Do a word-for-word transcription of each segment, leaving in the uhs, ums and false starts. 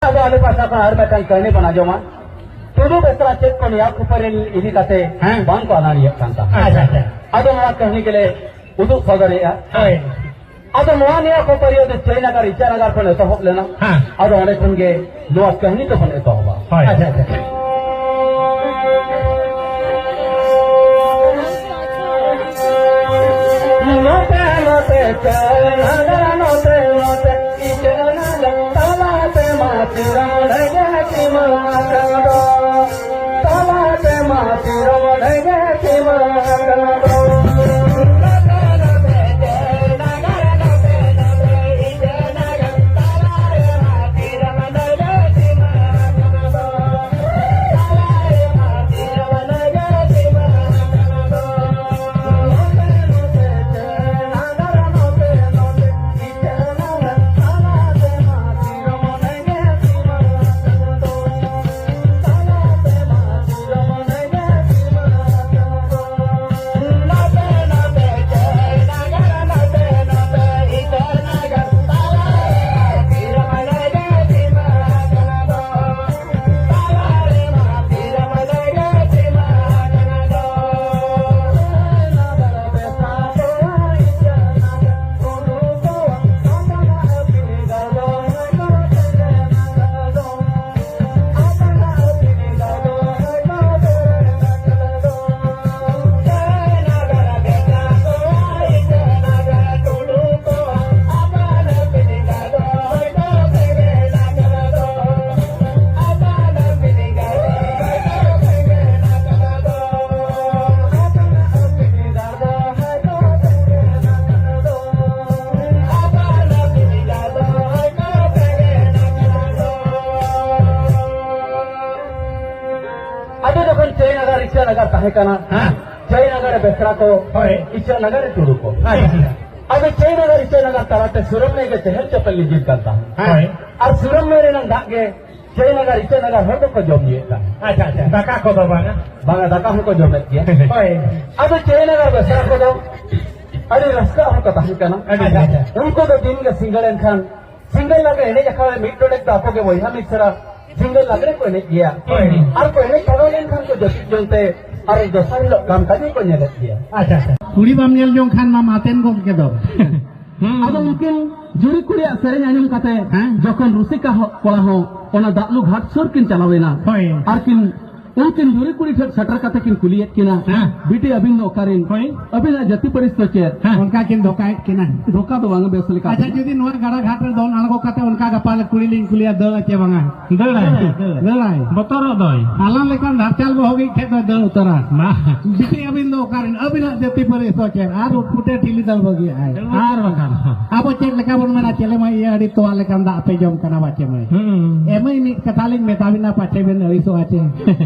ᱟᱫᱚ ᱟᱞᱮ ᱯᱟᱦᱴᱟ ᱠᱷᱚᱱ ᱟᱨ ᱢᱤᱫᱴᱟᱝ ᱠᱟᱹᱦᱱᱤ ᱵᱚᱱ ᱟᱸᱡᱚᱢᱟ᱾ ᱴᱩᱰᱩ ᱵᱮᱥᱨᱟ ᱪᱮᱫ ᱠᱚ ᱱᱮᱭᱟᱣ ᱠᱷᱟᱹᱯᱟᱹᱨᱤ ᱤᱫᱤ ᱠᱟᱛᱮ ᱦᱮᱸ᱾ ᱵᱟᱝ ᱠᱚ ᱟᱱᱟᱲᱤᱭᱮᱫ ᱠᱟᱱ ᱛᱟᱦᱮᱸᱫ᱾ ᱟᱪᱪᱷᱟ, ᱟᱪᱪᱷᱟ᱾ ᱟᱫᱚ ᱱᱚᱣᱟ ᱠᱟᱹᱦᱱᱤ ᱜᱮᱞᱮ ᱩᱫᱩᱜ ᱥᱚᱫᱚᱨᱮᱫᱼᱟ᱾ ᱦᱳᱭ᱾ ᱟᱫᱚ ᱱᱚᱣᱟ ᱱᱮᱭᱟᱣ ᱠᱷᱟᱹᱯᱟᱹᱨᱤ ᱫᱚ ᱪᱟᱹᱭ ᱱᱟᱜᱟᱨ, ᱤᱪᱟᱹ ᱱᱟᱜᱟᱨ ᱠᱷᱚᱱ ᱮᱛᱚᱦᱚᱵ ᱞᱮᱱᱟ᱾ ᱦᱮᱸ᱾ ᱟᱫᱚ ᱚᱸᱰᱮ ᱠᱷᱚᱱ ᱜᱮ ᱱᱚᱣᱟ ᱠᱟᱹᱦᱱᱤ ᱫᱚᱵᱚᱱ ᱮᱛᱚᱦᱚᱵᱟ᱾ ᱦᱳᱭ᱾ ᱟᱪᱪᱷᱟ, ᱟᱪᱪᱷᱟ᱾ ᱱᱚᱛᱮ, ᱱᱚᱛᱮ, ᱪᱟᱹᱭ ᱱᱟᱜᱟᱨ, ᱱᱚᱛᱮ, ᱱᱚᱛᱮ, ᱤᱪᱟᱹ ᱱᱟᱜᱟᱨ, ᱛᱟᱞᱟᱛᱮ ᱢᱟ ᱛᱤᱨᱚᱢ ᱰᱷᱮᱜᱮ ᱥᱤᱢᱟᱹ ᱟᱠᱟᱱ ᱫᱚ᱾ ᱛᱟᱞᱟᱛᱮ ᱢᱟ ᱛᱤᱨᱚᱢ ᱰᱷᱮᱜᱮ ᱥᱤᱢᱟᱹ ᱟᱠᱟᱱ ᱫᱚ᱾ ᱟᱫᱚ ᱡᱚᱠᱷᱚᱱ ᱪᱟᱹᱭ ᱱᱟᱜᱟᱨ ᱤᱪᱟᱹ ᱱᱟᱜᱟᱨ ᱛᱟᱦᱮᱸ ᱠᱟᱱᱟ, ᱦᱮᱸ᱾ ᱪᱟᱹᱭ ᱱᱟᱜᱟᱨ ᱨᱮ ᱵᱮᱥᱨᱟ ᱠᱚ, ᱦᱳᱭ᱾ ᱤᱪᱟᱹ ᱱᱟᱜᱟᱨ ᱨᱮ ᱴᱩᱰᱩ ᱠᱚ᱾ ᱟᱪᱪᱷᱟ᱾ ᱟᱫᱚ ᱪᱟᱹᱭ ᱱᱟᱜᱟᱨ ᱤᱪᱟᱹ ᱱᱟᱜᱟᱨ ᱛᱟᱞᱟᱛᱮ ᱥᱩᱨᱟᱹᱢ ᱱᱟᱹᱭ ᱜᱮ ᱪᱮᱦᱮᱞ ᱪᱮᱯᱮᱞ ᱞᱤᱸᱡᱤᱱ ᱠᱟᱱ ᱛᱟᱦᱮᱸᱫ᱾ ᱦᱳᱭ᱾ ᱟᱨ ᱥᱩᱨᱟᱹᱢ ᱱᱟᱹᱭ ᱨᱮᱱᱟᱜ ᱫᱟᱜ ᱜᱮ ᱪᱟᱹᱭ ᱱᱟᱜᱟᱨ ᱤᱪᱟᱹ ᱱᱟᱜᱟᱨ ᱦᱚᱲ ᱫᱚᱠᱚ ᱡᱚᱢ ᱧᱩᱭᱮᱫ ᱛᱟᱦᱮᱸᱫ᱾ ᱟᱪᱪᱷᱟ, ᱟᱪᱪᱷᱟ᱾ ᱫᱟᱠᱟ ᱠᱚᱫᱚ ᱵᱟᱝᱟ? ᱵᱟᱝᱟ, ᱫᱟᱠᱟ ᱦᱚᱸᱠᱚ ᱡᱚᱢᱮᱫ ᱜᱮᱭᱟ᱾ ᱦᱳᱭ᱾ ᱟᱫᱚ ᱪᱟᱹᱭ ᱱᱟᱜᱟᱨ ᱵᱮᱥᱨᱟ ᱠᱚᱫᱚ ᱟᱹᱰᱤ ᱨᱟᱹᱥᱠᱟᱹ ᱦᱚᱲ ᱠᱚ ᱛᱟᱦᱮᱸ ᱠᱟᱱᱟ᱾ ᱟᱪᱪᱷᱟ, ᱟᱪᱪᱷᱟ᱾ ᱩᱱᱠᱩ ᱫᱚ ᱫᱤᱱ ᱜᱮ ᱥᱤᱸᱜᱟᱹᱲ ᱮᱱᱠᱷᱟᱱ ᱡᱷᱤᱸᱜᱟᱹ ᱞᱟᱜᱽᱲᱮ ᱮᱱᱮᱡ ᱟᱠᱷᱲᱟ ᱨᱮ ᱢᱤᱫ ᱰᱚᱸᱰᱮᱠ ᱫᱚ ᱟᱠᱚ ᱜᱮ ᱵᱚᱭᱦᱟ ᱢᱤᱥᱨᱟ ᱡᱷᱤᱸᱜᱟᱹ ᱞᱟᱜᱽᱲᱮ ᱠᱚ ᱮᱱᱮᱡ ᱜᱮᱭᱟ᱾ ᱦᱳᱭ᱾ ᱟᱨ ᱠᱚ ᱮᱱᱮᱡ ᱪᱟᱵᱟ ᱞᱮᱱᱠᱷᱟᱱ ᱠᱚ ᱡᱟᱹᱯᱤᱫ ᱡᱚᱝ ᱛᱮ ᱟᱨ ᱫᱚᱥᱟᱨ ᱦᱤᱞᱳᱜ ᱠᱟᱢ ᱠᱟᱡᱮ ᱠᱚ ᱧᱮᱞᱮᱫ ᱜᱮᱭᱟ᱾ ᱟᱪᱪᱷᱟ, ᱟᱪᱪᱷᱟ᱾ ᱠᱩᱲᱤ ᱵᱟᱢ ᱧᱮᱞ ᱡᱚᱝ ᱠᱷᱟᱱ ᱢᱟ ᱢᱟᱛᱮᱱ ᱜᱚᱫ ᱜᱮᱫᱚ᱾ ᱦᱩᱸ᱾ ᱟᱫᱚ ᱩᱱᱠᱤᱱ ᱡᱩᱨᱤ ᱠᱩᱲᱤᱭᱟᱜ ᱥᱮᱨᱮᱧ ᱟᱸᱡᱚᱢ ᱠᱟᱛᱮ ᱦᱮᱸ᱾ ᱡᱚᱠᱷᱚᱱ ᱨᱩᱥᱤᱠᱟ ᱦᱚ-, ᱠᱚᱲᱟ ᱦᱚᱸ ᱚᱱᱟ ᱫᱟᱜ ᱞᱩ ᱜᱷᱟᱴ ᱥᱩᱨ ᱠᱤᱱ ᱪᱟᱞᱟᱣ ᱮᱱᱟ᱾ ᱦᱳᱭ᱾ ᱟᱨ ᱠᱤᱱ ᱩᱱᱠᱤᱱ ᱡᱩᱨᱤ ᱠᱩᱲᱤ ᱴᱷᱮᱱ ᱥᱮᱴᱮᱨ ᱠᱟᱛᱮ ᱠᱤᱱ ᱠᱩᱞᱤᱭᱮᱫ ᱠᱤᱱᱟ, ᱦᱮᱸ᱾ "ᱵᱤᱴᱤ, ᱟᱹᱵᱤᱱ ᱫᱚ ᱚᱠᱟᱨᱮᱱ? ᱦᱳᱭ᱾ ᱟᱹᱵᱤᱱᱟᱜ ᱡᱟᱹᱛᱤ ᱯᱟᱹᱨᱤᱥ ᱫᱚ ᱪᱮᱫ?" ᱦᱮᱸ᱾ ᱚᱱᱠᱟ ᱠᱤᱱ ᱫᱷᱳᱠᱟᱭᱮᱫ ᱠᱤᱱᱟ᱾ ᱫᱷᱳᱠᱟ ᱫᱚ ᱵᱟᱝ, ᱵᱮᱥ ᱞᱮᱠᱟ᱾ ᱟᱪᱪᱷᱟ, ᱡᱩᱫᱤ ᱱᱚᱣᱟ ᱜᱟᱰᱟ ᱜᱷᱟᱴ ᱨᱮ ᱫᱚᱱ ᱟᱬᱜᱚ ᱠᱟᱛᱮ ᱚᱱᱠᱟ ᱜᱟᱯᱟ ᱞᱮ ᱠᱩᱲᱤ ᱞᱤᱧ ᱠᱩᱞᱤᱭᱟ, ᱫᱟᱹᱲ ᱟᱪᱮ ᱵᱟᱝᱟ? ᱫᱟᱹᱲᱟᱭ᱾ ᱫᱟᱹᱲᱟᱭ᱾ ᱵᱚᱛᱚᱨᱚᱜ ᱫᱚᱭ᱾ ᱟᱞᱟᱝ ᱞᱮᱠᱟᱱ ᱫᱷᱟᱨᱪᱟᱞ ᱵᱚᱦᱚᱜᱤᱡ ᱴᱷᱮᱡ ᱫᱚᱭ ᱫᱟᱹᱲ ᱩᱛᱟᱹᱨᱟ᱾ ᱢᱟ᱾ ᱵᱤᱴᱤ, ᱟᱹᱵᱤᱱ ᱫᱚ ᱚᱠᱟᱨᱮᱱ? ᱟᱹᱵᱤᱱᱟᱜ ᱡᱟᱹᱛᱤ ᱯᱟᱹᱨᱤᱥ ᱫᱚ ᱪᱮᱫ? ᱟᱨ ᱩᱴᱯᱩᱴᱮ ᱴᱷᱤᱞᱤ ᱫᱟᱞ ᱵᱟᱹᱜᱤᱭᱟᱜᱼᱟᱭ᱾ ᱟᱨ ᱵᱟᱠᱷᱟᱱ᱾ ᱟᱵᱚ ᱪᱮᱫ ᱞᱮᱠᱟ ᱵᱚᱱ ᱢᱮᱱᱟ, "ᱪᱮᱞᱮ ᱢᱟᱹᱭ, ᱤᱭᱟᱹ ᱟᱹᱰᱤ ᱛᱚᱣᱟ ᱞᱮᱠᱟᱱ ᱫᱟᱜ ᱯᱮ ᱡᱚᱢ ᱠᱟᱱᱟ ᱵᱟᱪᱮ ᱢᱟᱹᱭ?" ᱦᱩᱸ᱾ ᱮ ᱢᱟᱹᱭ, ᱢᱤᱫ ᱠᱟᱛᱷᱟ ᱞᱤᱧ ᱢᱮᱛᱟ ᱵᱤᱱᱟ, ᱯᱟᱪᱷᱮ ᱵᱤᱱ ᱟᱹᱲᱤᱥᱚᱜᱼᱟ ᱪᱮ?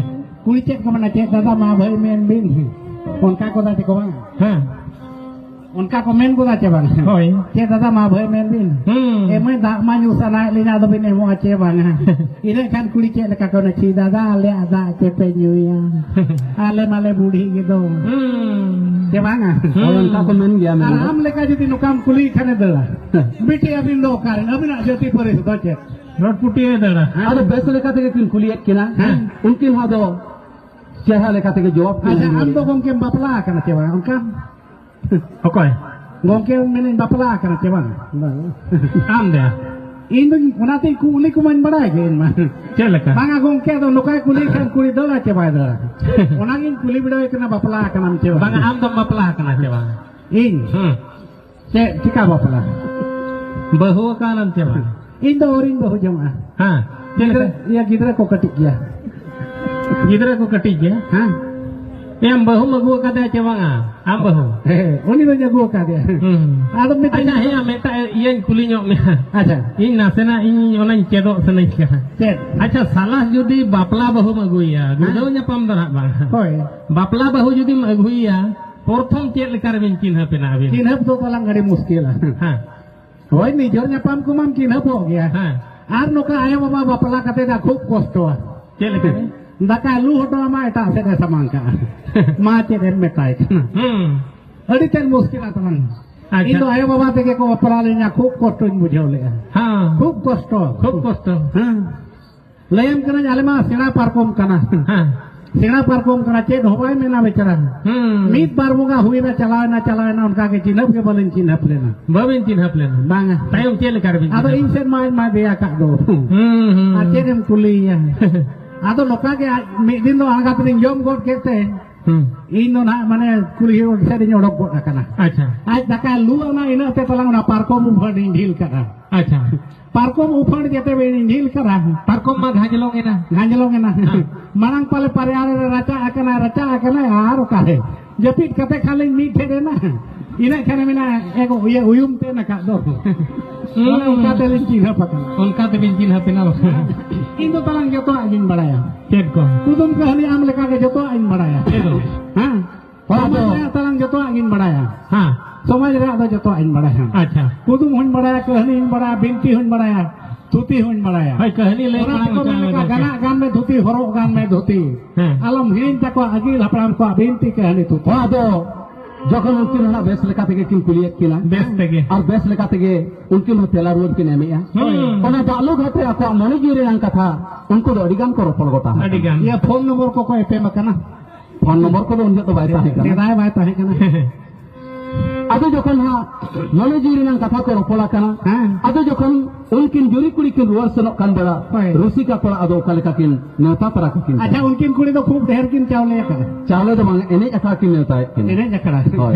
ᱠᱩᱲᱤ ᱪᱮᱫ ᱠᱚ ᱢᱮᱱᱟ, "ᱪᱮᱫ ᱫᱟᱫᱟ, ᱢᱟ ᱵᱷᱟᱹᱭ ᱢᱮᱱ ᱵᱤᱱ?" ᱚᱱᱠᱟ ᱠᱚ ᱫᱟ ᱪᱮ ᱠᱚ ᱵᱟᱝ? ᱦᱮᱸ᱾ ᱚᱱᱠᱟ ᱠᱚ ᱢᱮᱱ ᱜᱚᱫᱟ ᱪᱮ ᱵᱟᱝ? ᱦᱳᱭ᱾ "ᱪᱮᱫ ᱫᱟᱫᱟ, ᱢᱟ ᱵᱷᱟᱹᱭ ᱢᱮᱱ ᱵᱤᱱ?" ᱦᱩᱸ᱾ "ᱮ ᱢᱟᱹᱭ, ᱫᱟᱜ ᱢᱟ ᱧᱩ ᱥᱟᱱᱟᱭᱮᱫ ᱞᱤᱧᱟ, ᱟᱫᱚ ᱵᱤᱱ ᱮᱢᱚᱜᱼᱟ ᱪᱮ ᱵᱟᱝᱟ?" ᱤᱱᱟᱹ ᱠᱷᱟᱱ ᱠᱩᱲᱤ ᱪᱮᱫ ᱞᱮᱠᱟ ᱠᱚ ᱢᱮᱱᱟ, "ᱪᱷᱤ ᱫᱟᱫᱟ, ᱟᱞᱮᱭᱟᱜ ᱫᱟᱜ ᱪᱮ ᱯᱮ ᱧᱩᱭᱟ? ᱟᱞᱮ ᱢᱟᱞᱮ ᱵᱩᱲᱦᱤ ᱜᱮᱫᱚ᱾" ᱦᱩᱸ᱾ ᱪᱮ ᱵᱟᱝᱟ? ᱦᱩᱸ᱾ ᱦᱳᱭ, ᱚᱱᱠᱟ ᱠᱚ ᱢᱮᱱ ᱜᱮᱭᱟ, ᱢᱮᱱ ᱟᱨ ᱫᱚ᱾ ᱟᱢ ᱞᱮᱠᱟ ᱡᱩᱫᱤ ᱱᱚᱝᱠᱟᱢ ᱠᱩᱞᱤᱭᱮ ᱠᱷᱟᱱᱮ ᱫᱟᱹᱲᱟ᱾ ᱵᱤᱴᱤ, ᱟᱹᱵᱤᱱ ᱫᱚ ᱚᱠᱟᱨᱮᱱ? ᱟᱹᱵᱤᱱᱟᱜ ᱡᱟᱹᱛᱤ ᱯᱟᱹᱨᱤᱥ ᱫᱚ ᱪᱮᱫ? ᱨᱚᱰ ᱯᱩᱴᱤᱭᱮ ᱫᱟᱹᱲᱟ᱾ ᱟᱫᱚ ᱵᱮᱥ ᱞᱮᱠᱟ ᱛᱮᱜᱮ ᱠᱤᱱ ᱠᱩᱞᱤᱭᱮᱫ ᱠᱤᱱᱟ᱾ ᱦᱮᱸ᱾ ᱩᱱᱠᱤᱱ ᱦᱚᱸ ᱟᱫᱚ ᱪᱮᱦᱨᱟ ᱞᱮᱠᱟ ᱛᱮᱜᱮ ᱡᱚᱵᱟᱵ ᱠᱤᱱ ᱟᱪᱪᱷᱟ, ᱮᱢ ᱟᱢ ᱫᱚ ᱨᱩᱣᱟᱹᱲ᱾ ᱜᱚᱢᱠᱮᱢ ᱵᱟᱯᱞᱟ ᱟᱠᱟᱱᱟ ᱪᱮ ᱵᱟᱝ? ᱚᱱᱠᱟ ᱚᱠᱚᱭ? ᱜᱚᱢᱠᱮ ᱢᱮᱱᱮᱫ ᱵᱟᱯᱞᱟ ᱟᱠᱟᱱᱟ ᱪᱮ ᱵᱟᱝ? ᱵᱟᱝ᱾ ᱟᱢ ᱫᱚ? ᱤᱧ ᱫᱚᱧ ᱚᱱᱟᱛᱮ ᱠᱩᱞᱤ ᱠᱚᱢᱟᱧ ᱵᱟᱲᱟᱭ ᱜᱮ ᱤᱧ ᱢᱟ᱾ ᱪᱮᱫ ᱞᱮᱠᱟ? ᱵᱟᱝᱟ ᱜᱚᱢᱠᱮ, ᱟᱫᱚ ᱱᱚᱝᱠᱟᱭ ᱠᱩᱞᱤ ᱠᱷᱟᱱ ᱠᱩᱲᱤ ᱫᱟᱹᱲᱟ ᱪᱮ ᱵᱟᱭ ᱫᱟᱹᱲᱟ? ᱚᱱᱟᱜᱤᱧ ᱠᱩᱞᱤ ᱵᱤᱰᱟᱹᱣ ᱠᱟᱱᱟ, ᱵᱟᱯᱞᱟ ᱟᱠᱟᱱᱟᱢ ᱪᱮ ᱵᱟᱝ? ᱵᱟᱝᱟ, ᱟᱢ ᱫᱚᱢ ᱵᱟᱯᱞᱟ ᱟᱠᱟᱱᱟ ᱪᱮ ᱵᱟᱝ? ᱤᱧ? ᱦᱩᱸ᱾ ᱪᱮᱫ ᱪᱤᱠᱟ ᱵᱟᱯᱞᱟ? ᱵᱟᱹᱦᱩ ᱟᱠᱟᱱᱟᱢ ᱪᱮ ᱵᱟᱝ? ᱤᱧ ᱫᱚ ᱟᱹᱣᱨᱤᱧ ᱵᱟᱹᱦᱩ ᱡᱚᱝᱟ᱾ ᱦᱮᱸ᱾ ᱪᱮᱫ ᱜᱤᱫᱽᱨᱟᱹ, ᱞᱮᱠᱟ? ᱤᱭᱟᱹ, ᱜᱤᱫᱽᱨᱟᱹ ᱠᱚ ᱠᱟᱹᱴᱤᱡ ᱜᱮᱭᱟ᱾ ᱜᱤᱫᱽᱨᱟᱹ ᱠᱚ ᱠᱟᱹᱴᱤᱡ ᱜᱮᱭᱟ? ᱦᱮᱸ᱾ ᱮᱢ ᱵᱟᱹᱦᱩᱢ ᱟᱹᱜᱩ ᱟᱠᱟᱫᱮᱭᱟ ᱪᱮ ᱵᱟᱝᱟ? ᱟᱢ ᱵᱟᱹᱦᱩ? ᱦᱮᱸ, ᱩᱱᱤ ᱫᱚᱧ ᱟᱹᱜᱩ ᱟᱠᱟᱫᱮᱭᱟ᱾ ᱦᱩᱸ᱾ ᱟᱫᱚ ᱢᱤᱫᱴᱟᱝ ᱟᱪᱪᱷᱟ, ᱦᱮᱸ, ᱢᱤᱫᱴᱟᱝ ᱤᱭᱟᱹᱧ ᱠᱩᱞᱤ ᱧᱚᱜ ᱢᱮᱭᱟ᱾ ᱟᱪᱪᱷᱟ᱾ ᱤᱧ ᱱᱟᱥᱮᱱᱟᱜ ᱤᱧ ᱚᱱᱟᱧ ᱪᱮᱫᱚᱜ ᱥᱟᱱᱟᱧ ᱠᱟᱱᱟ᱾ ᱪᱮᱫ? ᱟᱪᱪᱷᱟ, ᱥᱟᱞᱟ ᱡᱩᱫᱤ ᱵᱟᱯᱞᱟ ᱵᱟᱹᱦᱩᱢ ᱟᱹᱜᱩᱭᱟ, ᱦᱮᱸ᱾ ᱜᱩᱲᱫᱟᱹᱣ ᱧᱟᱯᱟᱢ ᱫᱚ ᱱᱟᱦᱟᱜ ᱵᱟᱝ᱾ ᱦᱳᱭ᱾ ᱵᱟᱯᱞᱟ ᱵᱟᱹᱦᱩ ᱡᱩᱫᱤᱢ ᱟᱹᱜᱩᱭᱟ, ᱯᱨᱚᱛᱷᱚᱢ ᱪᱮᱫ ᱞᱮᱠᱟ ᱨᱮᱵᱤᱱ ᱪᱤᱱᱦᱟᱹᱯ ᱮᱱᱟ ᱟᱹᱵᱤᱱ? ᱪᱤᱱᱦᱟᱹᱯ ᱫᱚ ᱛᱟᱞᱟᱝ ᱟᱹᱰᱤ ᱢᱩᱥᱠᱤᱞᱟ᱾ ᱦᱮᱸ᱾ ᱦᱳᱭ, ᱱᱤᱡᱮᱨ ᱧᱟᱯᱟᱢ ᱠᱚᱢᱟᱢ ᱪᱤᱱᱦᱟᱹᱯᱚᱜ ᱜᱮᱭᱟ᱾ ᱦᱮᱸ᱾ ᱟᱨ ᱱᱚᱝᱠᱟ ᱟᱭᱳ ᱵᱟᱵᱟ ᱵᱟᱯᱞᱟ ᱠᱟᱛᱮ ᱫᱚ ᱠᱷᱩᱵ ᱠᱚᱥᱴᱚᱣᱟ᱾ ᱪᱮᱫ ᱞᱮᱠᱟ? ᱫᱟᱠᱟ ᱞᱩ ᱦᱚᱴᱚ ᱟᱢᱟ, ᱮᱴᱟᱜ ᱥᱮᱫ ᱮ ᱥᱟᱢᱟᱝ ᱠᱟᱜᱼᱟ᱾ ᱢᱟ ᱪᱮᱫ ᱮᱢ ᱢᱮᱛᱟᱭ ᱠᱟᱱᱟ? ᱦᱩᱸ᱾ ᱟᱹᱰᱤ ᱛᱮᱫ ᱢᱩᱥᱠᱤᱞᱟ ᱛᱟᱞᱟᱝ᱾ ᱟᱪᱪᱷᱟ᱾ ᱤᱧ ᱫᱚ ᱟᱭᱳ ᱵᱟᱵᱟ ᱛᱮᱜᱮ ᱠᱚ ᱵᱟᱯᱞᱟ ᱞᱤᱧᱟ, ᱠᱷᱩᱵ ᱠᱚᱥᱴᱚᱧ ᱵᱩᱡᱷᱟᱹᱣ ᱞᱮᱫᱼᱟ᱾ ᱦᱮᱸ᱾ ᱠᱷᱩᱵ ᱠᱚᱥᱴᱚ᱾ ᱠᱷᱩᱵ ᱠᱚᱥᱴᱚ᱾ ᱦᱮᱸ᱾ ᱞᱟᱹᱭᱟᱢ ᱠᱟᱹᱱᱟᱹᱧ, ᱟᱞᱮ ᱢᱟ ᱥᱮᱬᱟ ᱯᱟᱨᱠᱚᱢ ᱠᱟᱱᱟ᱾ ᱦᱮᱸ᱾ ᱥᱮᱬᱟ ᱯᱟᱨᱠᱚᱢ ᱠᱟᱱᱟ, ᱪᱮᱫ ᱦᱚᱸ ᱵᱟᱭ ᱢᱮᱱᱟ ᱵᱮᱪᱟᱨᱟ᱾ ᱦᱩᱸ᱾ ᱢᱤᱫ ᱵᱟᱨ ᱵᱚᱸᱜᱟ ᱦᱩᱭᱱᱟ, ᱪᱟᱞᱟᱣᱮᱱᱟ, ᱪᱟᱞᱟᱣᱮᱱᱟ, ᱚᱱᱠᱟ ᱜᱮ ᱪᱤᱱᱦᱟᱹᱯ ᱜᱮ ᱵᱟᱹᱞᱤᱧ ᱪᱤᱱᱦᱟᱹᱯ ᱞᱮᱱᱟ᱾ ᱵᱟᱹᱵᱤᱱ ᱪᱤᱱᱦᱟᱹᱯ ᱞᱮᱱᱟ? ᱵᱟᱝᱟ᱾ ᱛᱟᱭᱚᱢ ᱪᱮᱫ ᱞᱮᱠᱟ ᱨᱮᱵᱤᱱ ᱟᱫᱚ ᱪᱤᱱᱦᱟᱹᱯ ᱤᱧ ᱥᱮᱫ ᱢᱟ ᱟᱡ ᱢᱟᱭ ᱫᱮᱭᱟ ᱠᱟᱜ ᱫᱚ᱾ ᱦᱩᱸ, ᱦᱩᱸ, ᱟᱨ ᱦᱩᱸ᱾ ᱪᱮᱫ ᱮᱢ ᱠᱩᱞᱤᱭᱮᱭᱟ? ᱟᱫᱚ ᱱᱚᱝᱠᱟ ᱜᱮ ᱟᱡ ᱢᱤᱫ ᱫᱤᱱ ᱫᱚ ᱟᱬᱜᱟᱛ ᱨᱤᱧ ᱡᱚᱢ ᱜᱚᱫ ᱠᱮᱫ ᱛᱮ, ᱦᱩᱸ᱾ ᱤᱧ ᱫᱚ ᱱᱟᱦᱟᱜ ᱢᱟᱱᱮ ᱠᱩᱞᱦᱤ ᱥᱮᱫ ᱤᱧ ᱚᱰᱚᱠ ᱜᱚᱫ ᱟᱠᱟᱱᱟ᱾ ᱟᱪᱪᱷᱟ᱾ ᱟᱡ ᱫᱟᱠᱟᱭ ᱞᱩ ᱟᱱᱟ, ᱤᱱᱟᱹᱜ ᱛᱮ ᱛᱟᱞᱟᱝ ᱚᱱᱟ ᱯᱟᱨᱠᱚᱢ ᱩᱯᱷᱟᱹᱲ ᱤᱧ ᱰᱷᱤᱞ ᱠᱟᱜᱼᱟ᱾ ᱟᱪᱪᱷᱟ᱾ ᱯᱟᱨᱠᱚᱢ ᱩᱯᱷᱟᱹᱲ ᱡᱮᱛᱮ ᱵᱮᱲ ᱤᱧ ᱰᱷᱤᱞ ᱠᱟᱜᱼᱟ᱾ ᱯᱟᱨᱠᱚᱢ ᱢᱟ ᱜᱷᱟᱸᱡᱞᱚᱝ ᱮᱱᱟ᱾ ᱜᱷᱟᱸᱡᱞᱚᱝ ᱮᱱᱟ᱾ ᱦᱮᱸ᱾ ᱢᱟᱲᱟᱝ ᱯᱟᱞᱮ ᱯᱟᱨᱮ ᱟᱲᱮ ᱨᱮ ᱨᱟᱪᱟᱜ ᱟᱠᱟᱱᱟ, ᱨᱟᱪᱟᱜ ᱟᱠᱟᱱᱟ, ᱟᱨ ᱚᱠᱟᱨᱮ? ᱡᱟᱹᱯᱤᱫ ᱠᱟᱛᱮ ᱠᱷᱟᱱ ᱞᱤᱧ ᱢᱤᱫ ᱴᱷᱮᱡ ᱮᱱᱟ᱾ ᱤᱱᱟᱹᱜ ᱠᱷᱟᱱ ᱢᱮᱱᱟ, ᱮ ᱜᱚ, ᱤᱭᱟᱹ ᱩᱭᱩᱢ ᱛᱮ ᱱᱟᱠᱟᱜ ᱫᱚ᱾ ᱦᱩᱸ᱾ ᱚᱱᱮ ᱚᱱᱠᱟ ᱛᱮᱞᱤᱧ ᱪᱤᱱᱦᱟᱹᱯ ᱟᱠᱟᱱᱟ᱾ ᱚᱱᱠᱟ ᱛᱮᱵᱤᱱ ᱪᱤᱱᱦᱟᱹᱯ ᱮᱱᱟ ᱵᱟᱝ? ᱤᱧ ᱫᱚ ᱛᱟᱞᱟᱝ ᱡᱚᱛᱚᱣᱟᱜ ᱜᱤᱧ ᱵᱟᱲᱟᱭᱟ᱾ ᱪᱮᱫ ᱠᱚ? ᱠᱩᱫᱩᱢ ᱠᱟᱹᱦᱱᱤ ᱟᱢ ᱞᱮᱠᱟ ᱜᱮ ᱡᱚᱛᱚᱣᱟᱜ ᱤᱧ ᱵᱟᱲᱟᱭᱟ᱾ ᱪᱮᱫ ᱠᱚ? ᱦᱮᱸ? ᱦᱳᱭ, ᱥᱚᱢᱟᱡᱽ ᱟᱫᱚ ᱨᱮᱭᱟᱜ ᱛᱟᱞᱟᱝ ᱡᱚᱛᱚᱣᱟᱜ ᱜᱤᱧ ᱵᱟᱲᱟᱭᱟ᱾ ᱦᱮᱸ᱾ ᱥᱚᱢᱟᱡᱽ ᱨᱮᱭᱟᱜ ᱫᱚ ᱡᱚᱛᱚᱣᱟᱜ ᱤᱧ ᱵᱟᱲᱟᱭᱟ᱾ ᱟᱪᱪᱷᱟ᱾ ᱠᱩᱫᱩᱢ ᱦᱚᱸᱧ ᱵᱟᱲᱟᱭᱟ, ᱠᱟᱹᱦᱱᱤ ᱦᱚᱸᱧ ᱵᱟᱲᱟᱭᱟ, ᱵᱤᱱᱛᱤ ᱦᱚᱸᱧ ᱵᱟᱲᱟᱭᱟ, ᱛᱷᱩᱛᱤ ᱦᱚᱸᱧ ᱵᱟᱲᱟᱭᱟ᱾ ᱦᱳᱭ, ᱠᱟᱹᱦᱱᱤ ᱞᱟᱹᱭ ᱚᱱᱟ ᱢᱟᱲᱟᱝ ᱛᱮᱠᱚ ᱦᱚᱪᱚ ᱢᱮᱱ ᱞᱮᱠᱟ, ᱢᱮ᱾ ᱜᱟᱱᱟᱜ ᱜᱟᱱ ᱢᱮ ᱫᱷᱩᱛᱤ, ᱦᱚᱨᱚᱜ ᱜᱟᱱ ᱢᱮ ᱫᱷᱩᱛᱤ᱾ ᱦᱮᱸ᱾ ᱟᱞᱚᱢ ᱦᱤᱲᱤᱧ ᱛᱟᱠᱚᱣᱟ ᱟᱹᱜᱤᱞ ᱦᱟᱯᱲᱟᱢ ᱠᱚᱣᱟᱜ ᱵᱤᱱᱛᱤ ᱠᱟᱹᱦᱱᱤ ᱛᱷᱩᱛᱤ᱾ ᱦᱳᱭ, ᱟᱫᱚ ᱡᱚᱠᱷᱚᱱ ᱩᱱᱠᱤᱱ ᱦᱚᱸ ᱵᱮᱥ ᱞᱮᱠᱟ ᱛᱮᱜᱮ ᱠᱤᱱ ᱠᱩᱞᱤᱭᱮᱫ ᱠᱤᱱᱟ, ᱵᱮᱥ ᱛᱮᱜᱮ᱾ ᱟᱨ ᱵᱮᱥ ᱞᱮᱠᱟ ᱛᱮᱜᱮ ᱩᱱᱠᱤᱱ ᱦᱚᱸ ᱛᱮᱞᱟ ᱨᱩᱣᱟᱹᱲ ᱠᱤᱱ ᱮᱢᱮᱜᱼᱟ᱾ ᱦᱩᱸ᱾ ᱚᱱᱟ ᱫᱟᱜᱞᱩ ᱜᱷᱟᱴ ᱨᱮ ᱟᱠᱚᱣᱟᱜ ᱢᱚᱱᱮ ᱡᱤᱣᱤ ᱨᱮᱱᱟᱜ ᱠᱟᱛᱷᱟ ᱩᱱᱠᱩ ᱫᱚ ᱟᱹᱰᱤ ᱜᱟᱱ ᱠᱚ ᱨᱚᱯᱚᱲ ᱜᱚᱴᱟ ᱟᱠᱟᱫᱟ᱾ ᱟᱹᱰᱤ ᱜᱟᱱ᱾ ᱤᱭᱟᱹ, ᱯᱷᱳᱱ ᱱᱚᱢᱵᱚᱨ ᱠᱚᱠᱚ ᱮᱯᱮᱢ ᱟᱠᱟᱱᱟ᱾ ᱯᱷᱳᱱ ᱱᱚᱢᱵᱚᱨ ᱠᱚᱫᱚ ᱩᱱ ᱡᱚᱦᱚᱜ ᱫᱚ ᱵᱟᱭ ᱛᱟᱦᱮᱸ ᱠᱟᱱᱟ᱾ ᱥᱮᱫᱟᱭ ᱵᱟᱭ ᱛᱟᱦᱮᱸ ᱠᱟᱱᱟ᱾ ᱟᱫᱚ ᱡᱚᱠᱷᱚᱱ ᱦᱟᱸᱜ ᱢᱚᱱᱮ ᱡᱤᱣᱤ ᱨᱮᱱᱟᱜ ᱠᱟᱛᱷᱟ ᱠᱚ ᱨᱚᱯᱚᱲ ᱟᱠᱟᱱᱟ, ᱦᱮᱸ᱾ ᱟᱫᱚ ᱡᱚᱠᱷᱚᱱ ᱩᱱᱠᱤᱱ ᱡᱩᱨᱤ ᱠᱩᱲᱤ ᱠᱤᱱ ᱨᱩᱣᱟᱹᱲ ᱥᱮᱱᱚᱜ ᱠᱟᱱ ᱵᱮᱲᱟ, ᱦᱳᱭ᱾ ᱨᱩᱥᱤᱠᱟ ᱠᱚᱲᱟ ᱟᱫᱚ ᱚᱠᱟ ᱞᱮᱠᱟ ᱠᱤᱱ ᱱᱮᱣᱛᱟ ᱛᱟᱨᱟ ᱠᱟᱠᱤᱱ ᱟᱪᱪᱷᱟ, ᱠᱟᱱᱟ? ᱩᱱᱠᱤᱱ ᱠᱩᱲᱤ ᱫᱚ ᱠᱷᱩᱵ ᱰᱷᱮᱨ ᱠᱤᱱ ᱪᱟᱣᱞᱮ ᱟᱠᱟᱫᱟ᱾ ᱪᱟᱣᱞᱮ ᱫᱚ ᱵᱟᱝ, ᱮᱱᱮᱡ ᱟᱠᱷᱲᱟ ᱠᱤᱱ ᱱᱮᱣᱛᱟᱭᱮᱫ ᱠᱤᱱᱟ᱾ ᱮᱱᱮᱡ ᱟᱠᱷᱲᱟ᱾ ᱦᱳᱭ᱾